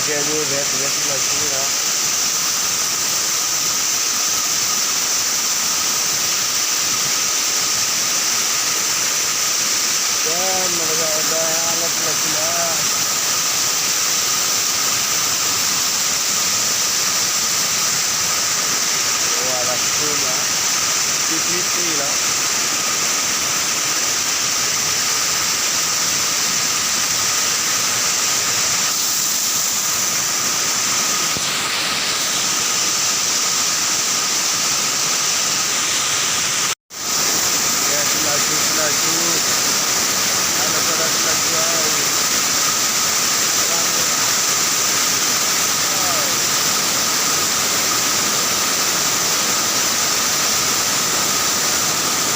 ကဲဒိ ပဝဲသ့ၣ်လီၤဆူလီၤ. ကဲ မ့ၢ်တဂၤအီၤဒီး အလီၤပျၢၤခံလီၤ. ဝါဒၣ်တၢ်မး တံၢ်တံၢ်တံၢ်လီၤ. ကဲ ဆူလီၤဆူ ဆူလီၤဆူ, အလီၤကဒီးဆူလီၤဆူအံၤ, အလီၤမ့ၢ်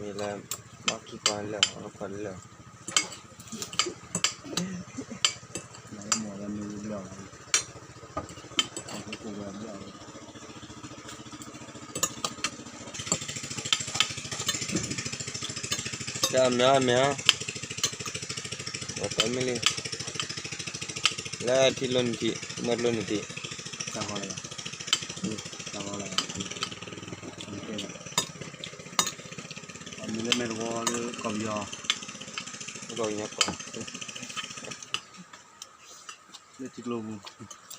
မ့ၢ်လၢ ဘၣ်ခံခွါလၢာ် အီၣ်ခွါလၢာ် တၢ်မ့ၢ်အီၤမ့ၢ်အီၤ, ပှၤဖဲမ့ၢ်လံ, လၢထံလိနထံ, မၢတလိနထံ, တၢ်ဂီၤလၢ, တၢ်ဂီၤလၢ, မ့ၢ်လၢမဲာ်တဝီလၢကီၢ်ပယီၤ, ကီၢ်ပယီၤကီၢ်, လၢထံကျိပူၤ